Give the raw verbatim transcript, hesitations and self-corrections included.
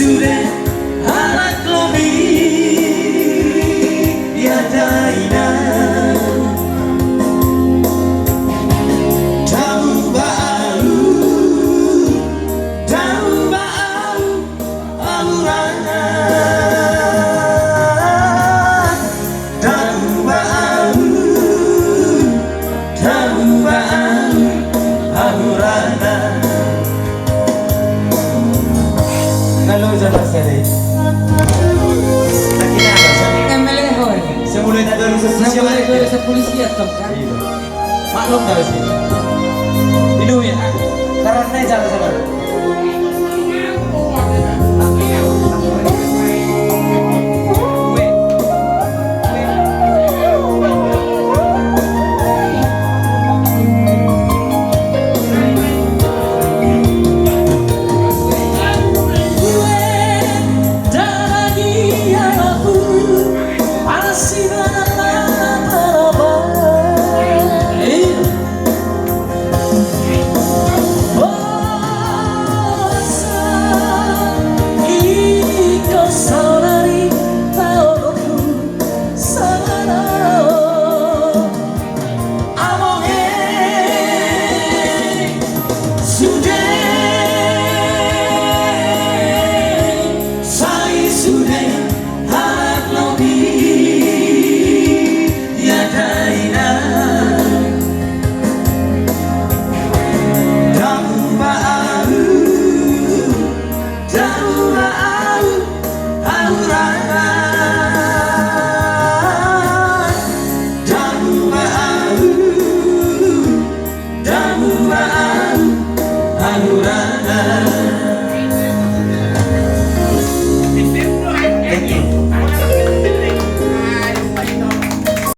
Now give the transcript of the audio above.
Sude halak lobi ia dainang. Tauba ahu, tauba ahu, ahu rana. Tauba ahu, tauba ahu, ahu rana. Halo, Jakarta deh. Sakit apa, sakit? M L A, hoi. Semula itu ada urusan polisi, ada urusan polisi ya, Tom, kan? Iya. Maklum dah sih. Hidupnya. Karena saya salah sabar. Sude sai sude halak lobi ia dainang. Tauba ahu, tauba